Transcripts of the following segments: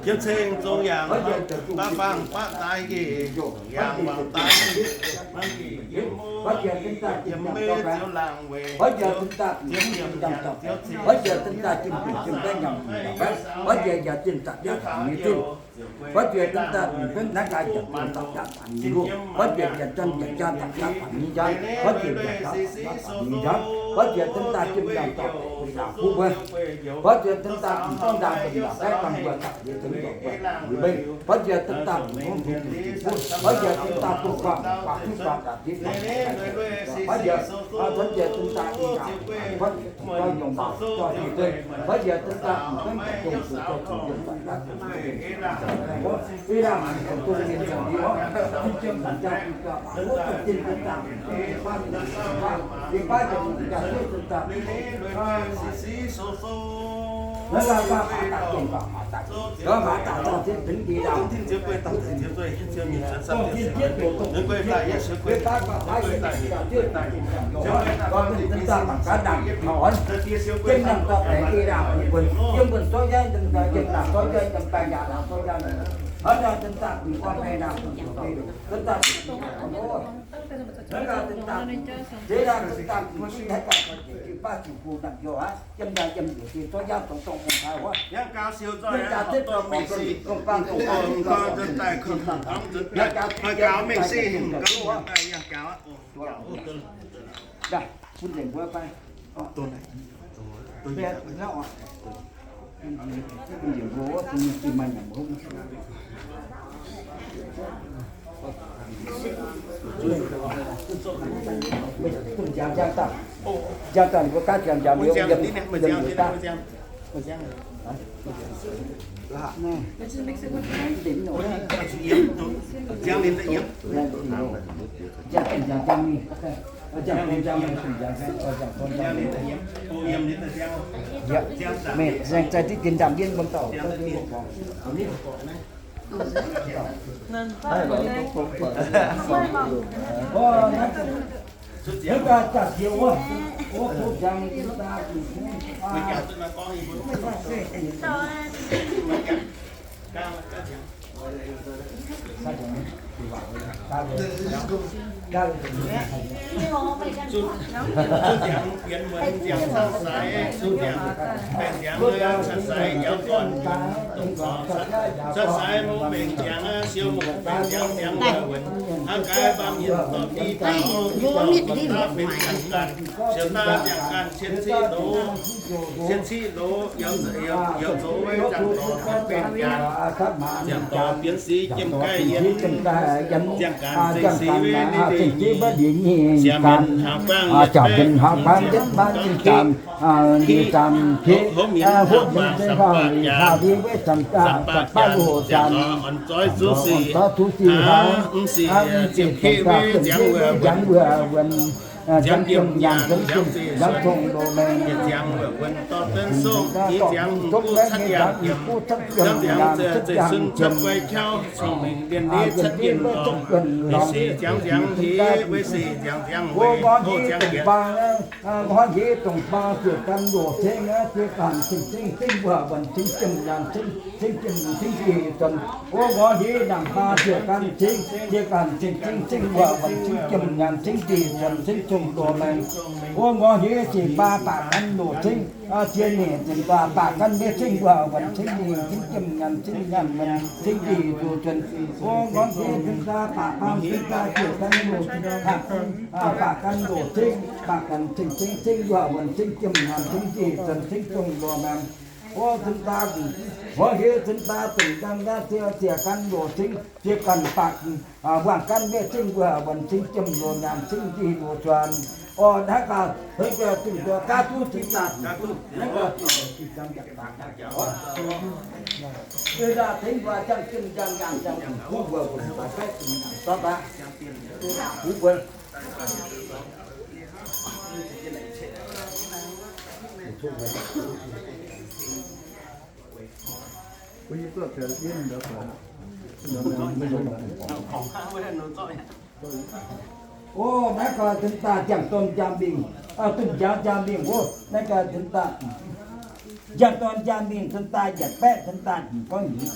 Jienv ceng zong yangh, baav baang baav daaih njiec, yangh wangc daaih njiec, yiem meiv ziouc laangc weic, ziouv nyiemc nyanc ziouv cing, Nqoi hieh dongh bang ziouc gan loz ceng aqv, ziex ganh ceng-ceng ceng wuonh ceng jiem nyanc ceng dih zuonx. Nqoi hieh dongh bang ziouc gan ceng, ziex ganh ceng-ceng ceng wuonh ceng jiem nyanc ceng dih zuonx. Lorz maengx, o, ngorc hieh ziepc baac baac gan loz cingv, ziex nyeic ziepc baac baac gan mbiaev cingv, wuov wuonh cingv, nyic cingv, jiem nyaanh cingv, nyaanh wuonh cingv, njiec zuqc zuonx. O, ngorc hieh ziepc baac baac baac gan ziepc gan loz cingv, baac gan loz cingv, baac gan cingv cingv cingv, wuov wuonh cingv, jiem nyaanh cingv, njiec zuonx cingv, dongh lorz maengx. O, ziepc baac, ngorc hieh ziepc baac dongh gan ziepc gan loz cingv, ziepc gan baac, wuov gan mbiaev cingv, wuov wuonh cingv, jiem loz nyaanh cingv, njiec loz zuonx. O, naaiv gaax, heuc jienv dongh gaav duqv ziepc baac, naaiv gaax, O, naaiv gaax ziepc baac jangx dorn jaa-mingh, dunh jaa jaa-mingh wuov, naaiv gaax ziepc baac jangx dorn jaa-mingh, ziepc baac yietc baeqv ziepc baac gorngv nyic,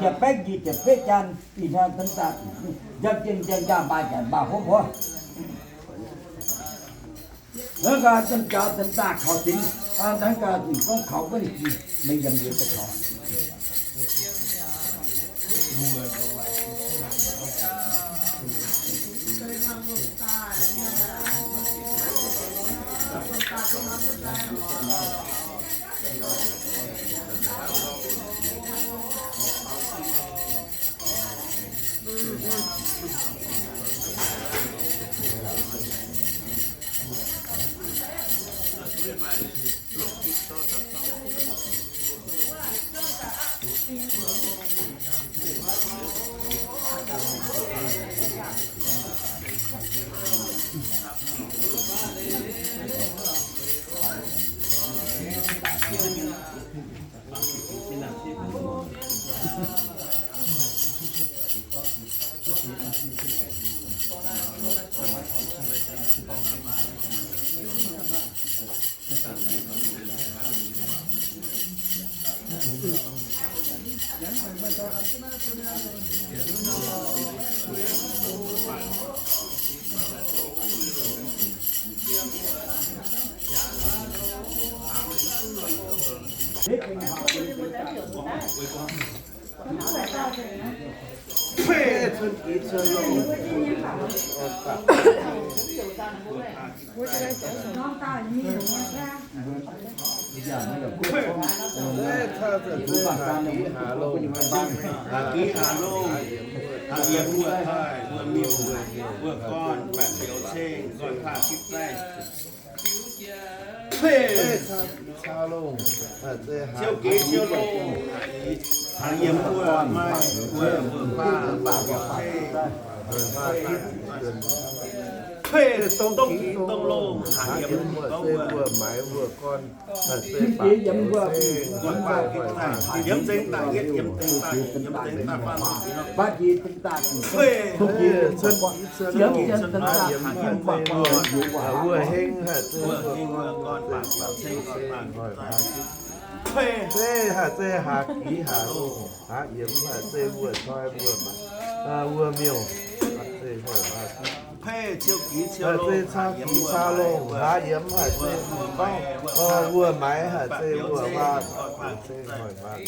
yietc baeqv nyic ziepc betv jaa, ih hnoi ziepc baac njang jien njang jaa, mbaac nyanc mbaac hopv hopv. Hnangv gaax ziepc jaax ziepc baac kaux dinx, hnangv gaax gorngv kaux wuov nyei, maiv yiem liuz daaih kaux. Haaix giv haaix longh, haaix yiem wuov taaih wuov miuh, wuov gorn, baeqc fioux ceng, gorn-paah gitv zaih. Ciou gix ciou longh, haaix yiem wuov maaih, wuov, wuov faah, baeqc fioux ceng. Dongh gix dongh longh, haaix yiem wuov, wuov maaiz wuov gorn, baeqc fioux ceng, gorn-paah gitv zaih. Yiem zengx daaih yietv, yiem zengx daaih, yiem zengx daaih faanh. Wuov hengv haaix zeiz wuov gorn, baeqc fioux ceng, gorn-paah gitv zaih. Fei haaix zeiz haaix giv haaix longh, haaix yiem haaix zeiz wuov toi wuov maaiz, wuov miuh, haaix zeiz caa giv caa longh, haaix yiem haaix zeiz wuov gorngv, wuov maaiz haaix zeiz wuov waac, haaix zeiz hoic waac.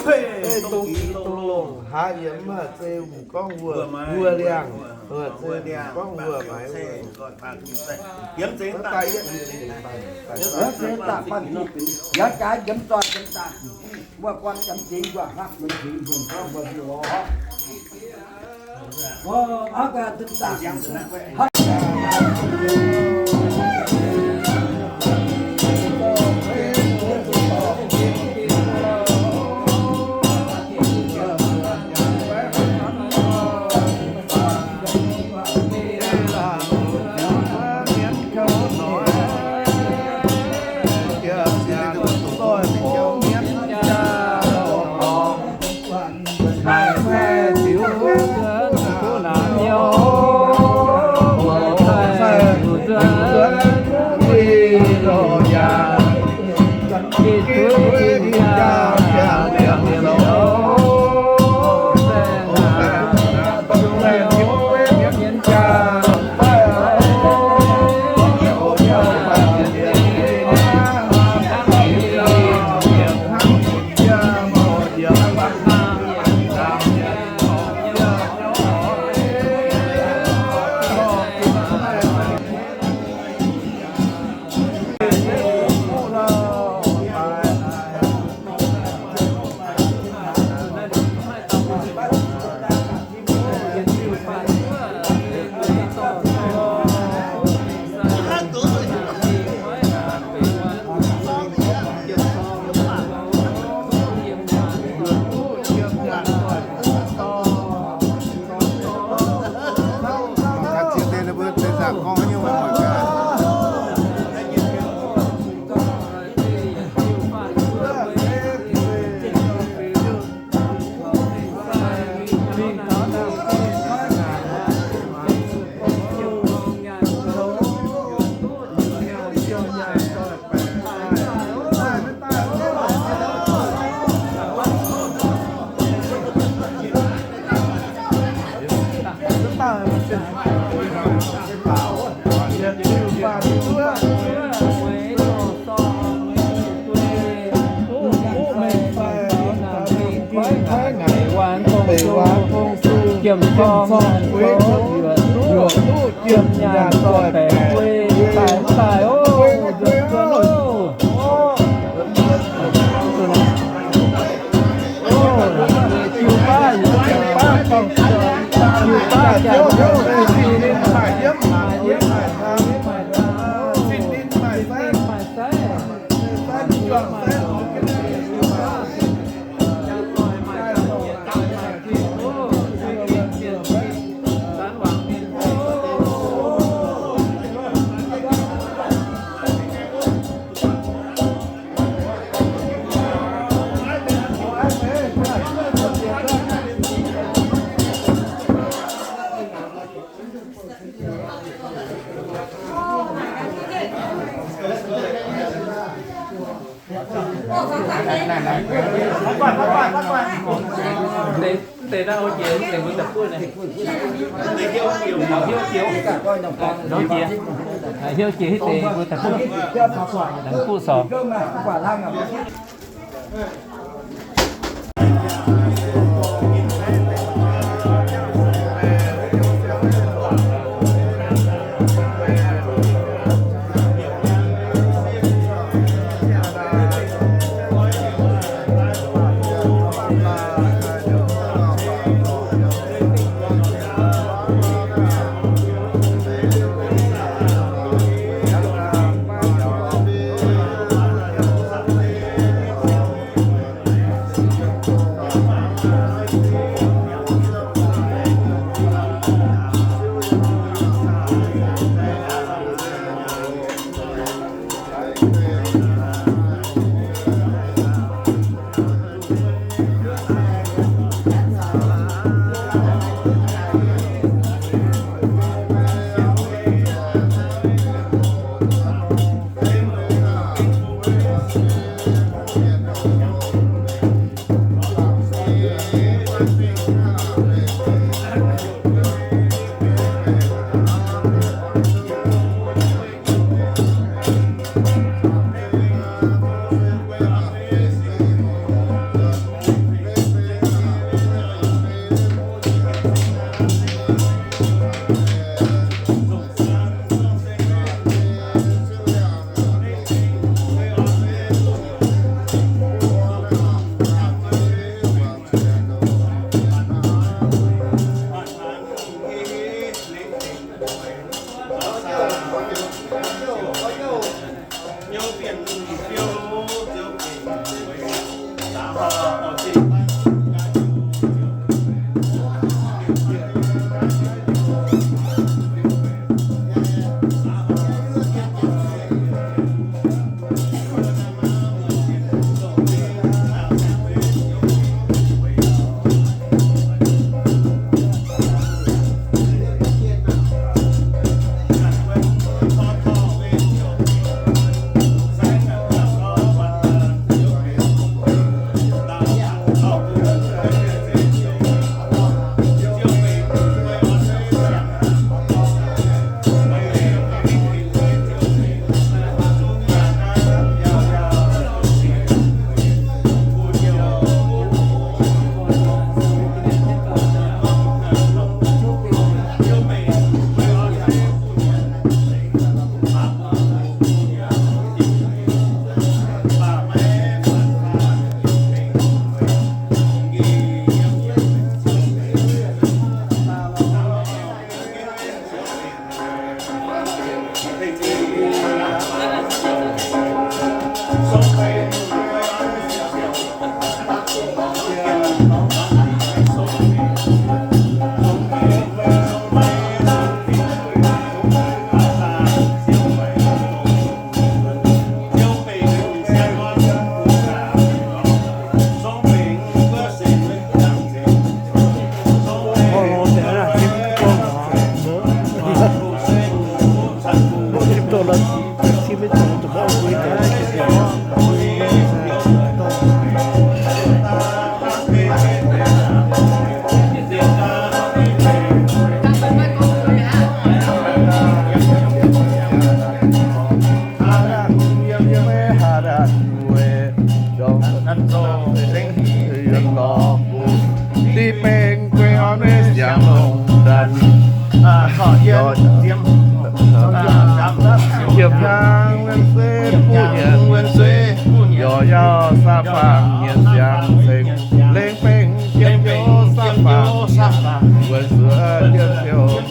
Fei dongh giv dongh longh, haaix yiem haaix zeiz wuov gorngv wuov, wuov liangh, haaix zeiz wuov gorngv wuov maaiz, wuov Yiem zengx daaih, yiem zengx daaih, yiem zengx daaih, yiem zengx daaih, yiem zengx daaih, wuov guanh yiem zengx wuov hnangv yiem zengx nzuonx gorngv mbuo mbiouh lorz. Aav gaax zengx daaih, Deix, deix naaiv houv jiex, deix mbuo daaih buov naaiv. Houv jiex, houv jiex, houv jiex hitv deix mbuo daaih buov. Daaih buov sorc. Weic zuqc jienv ziouc,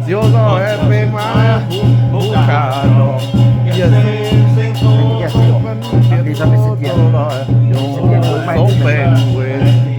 ziouc nor aeqv, beiv maav mbuo gaax lorqc. Yie se, yie se, zoux baengh weic.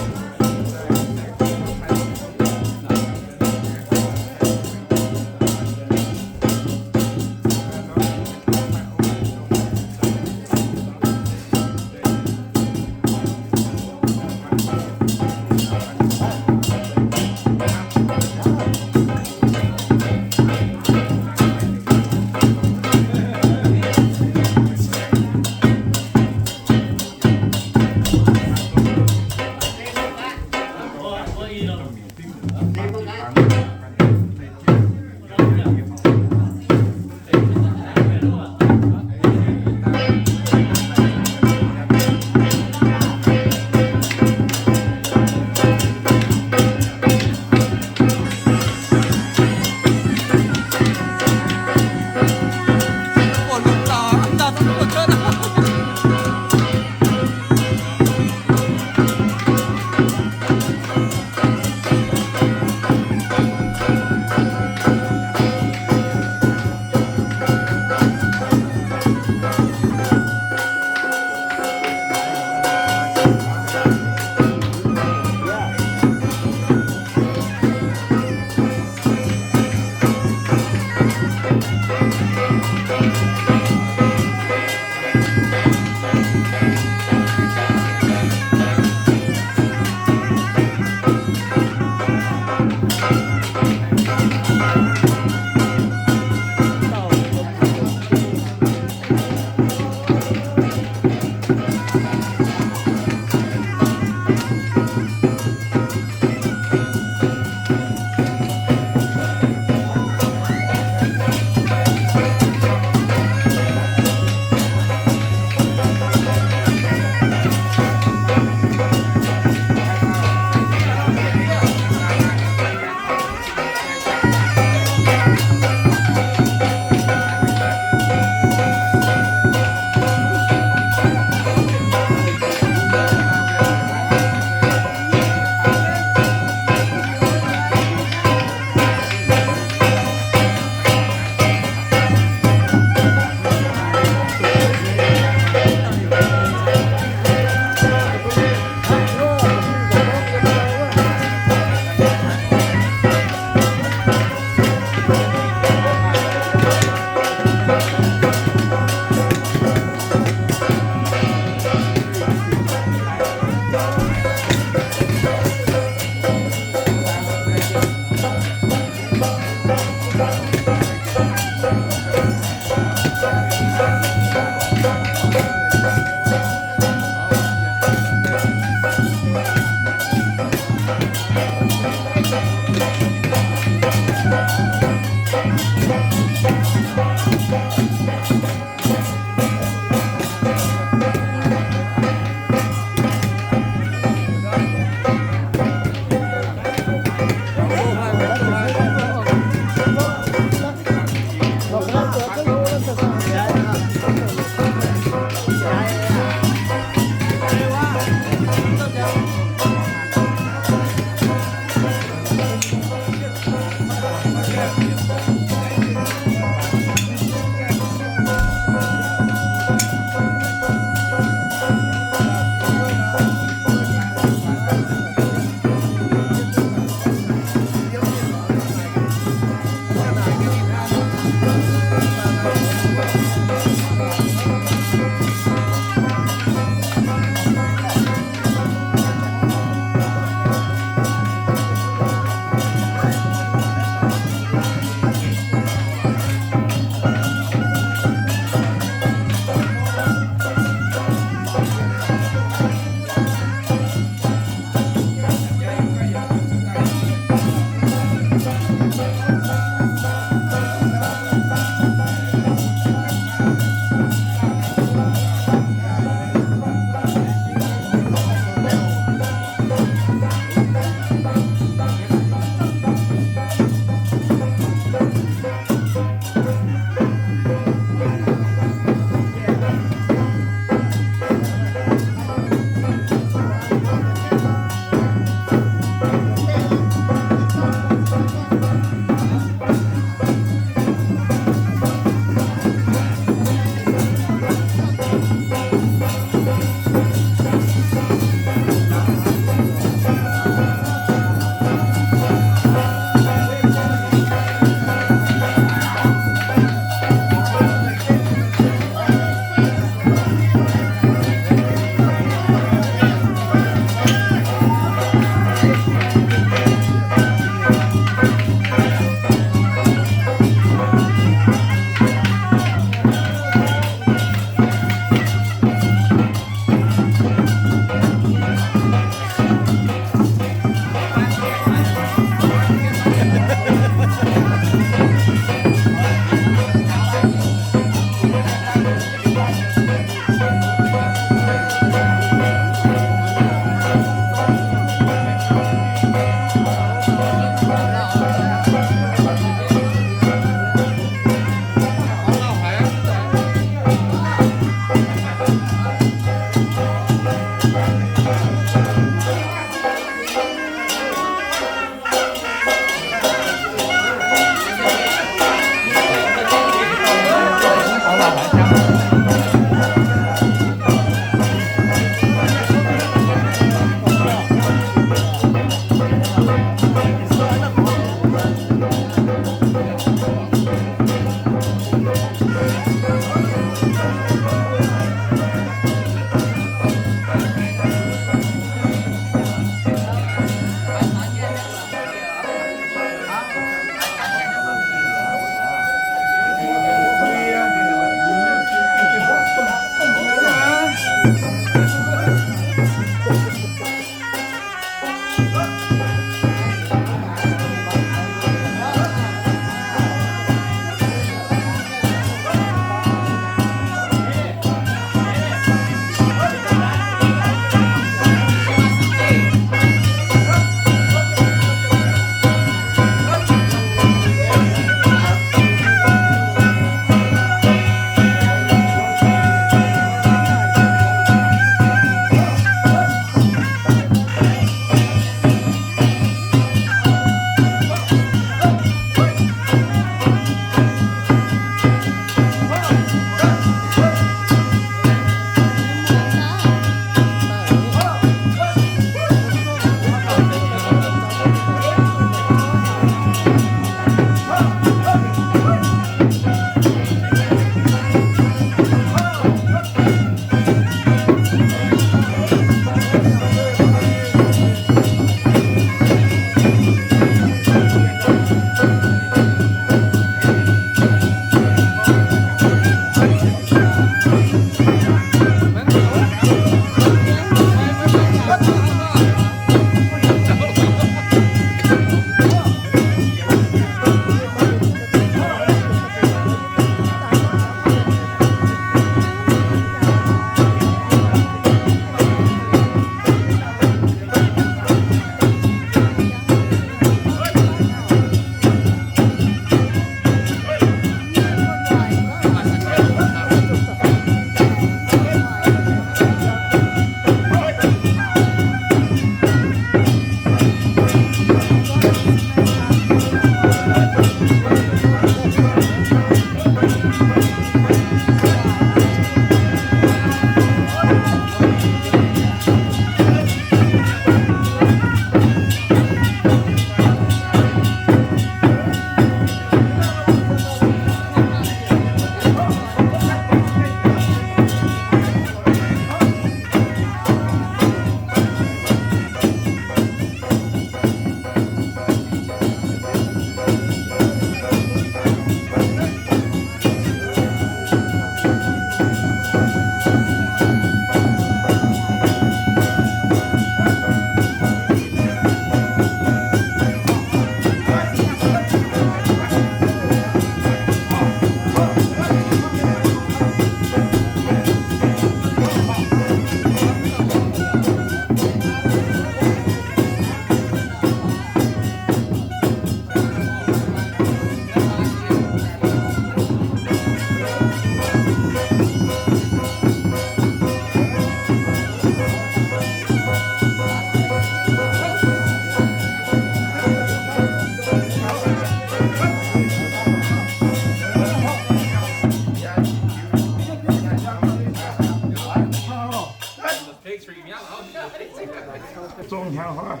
Zong hnyangx hoiv,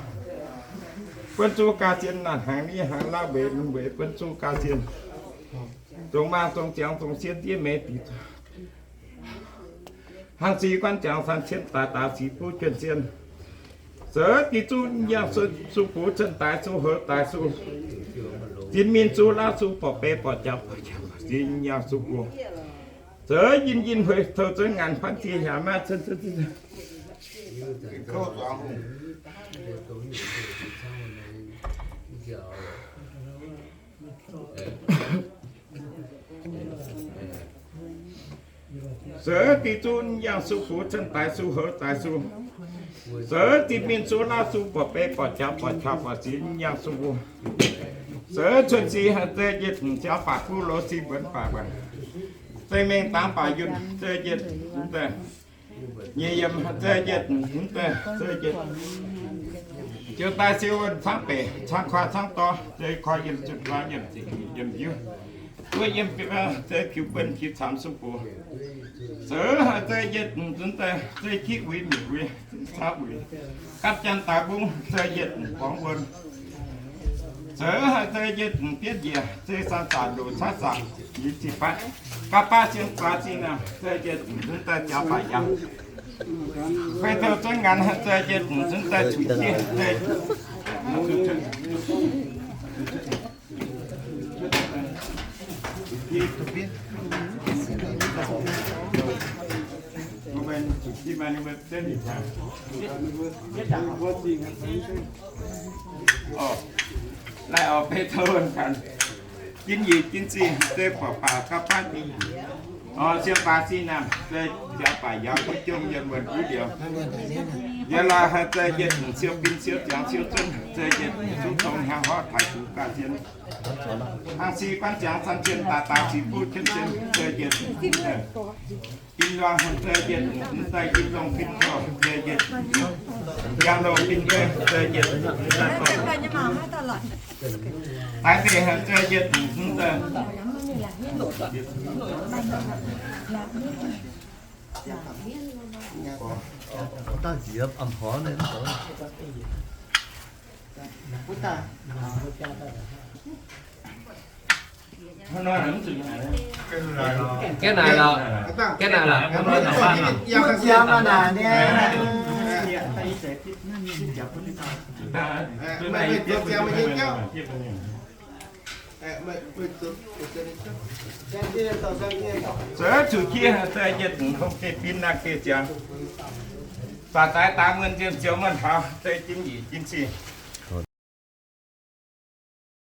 buonv zuqc ga'zien naanc hnaangx nie hnaangx lauh mbeix mbeix, buonv zuqc ga'zien. Zong maah zong ziangx zong sien ndiev meix diqc, hnangv sic guanv ziangx san cien daaix daaix sic buv juonh sien. Zoux diqc zuqv yangh su bux, cuotv daaix su, houx daaix su, zinh mingh su, lauv su, borqc beiv borqc jaax, borqc jaax, borqc zinh yangh su bux. Zoux yinh yinh hueix, tov zuov ngaanc, faanv ziex hnyangx maiv cuotv. Zoux diqc zuqv yangh su bux, cuotv daaix su, houx daaix su, zoux zinh mingh su, lauv su, borqc beiv borqc jaax, borqc qaqv borqc zinh yangh su bux. Zoux cuotv sic haih zei yietc ziangx baac buv loz sic mbuonx baac mbuonx, zei mengh dangx baac yunh zei yietc, nyic yiem haih zei yietc, zei yietc, ziouc daaih siou wuonh caangv beic caangv kuaah caangv dorv, zei koi yiem zuqc kuaah yiem ziqc yiem hiuv, duqv yiem biauv zei piux buonv piux camx su bux. Zoux haih zei yietc nzunc daaih zei kiv uix mietc uix, caux uix gapv janx daaih mbungv zei yietc borngz wuonh. Zoux haih zei yietc bietv njiec zei san zac ndoqc caqv zac, yietc ziqc fatv gapv baav siemv guaax zinh naamh zei yietc nzunc daaih jaax baac yaac fei taux zuonv ngaanc haih zei yietc nzunc daaih zuqc jieqv zei Laih oix beiv tov wuonh ganh, jin yietc jin zinh zei buatc baac gapv baav jin, siou baac zinh naamh zei jaax baac yaac maiv jomc yiem wuonh uix liouh. Yaac laaix haih zei yietc siou bin siou ziangx siou zuonv zei yietc zuqv dongh hnyangx horv taaix zuqc ga'zien. Hnangv sic guanv ziangx san cien daaix daaix sic buv cien cien zei yietc Jin luangh zei yietc, mv daaih jin longh fin torh zei yietc, yangh longh fin geh zei yietc, mv daaih dorh. Taaix deic zei yietc, mv daaih. Daaih nziex am hor naaiv. Geh naaic lorqc. Geh naaic lorqc. Zoux zuqc jiex zei yietc hopv geh bin naaic geh ziangx. Baac daaix daaix muonh nzienh ziouc muonh taux zei jin yietc jin zinh.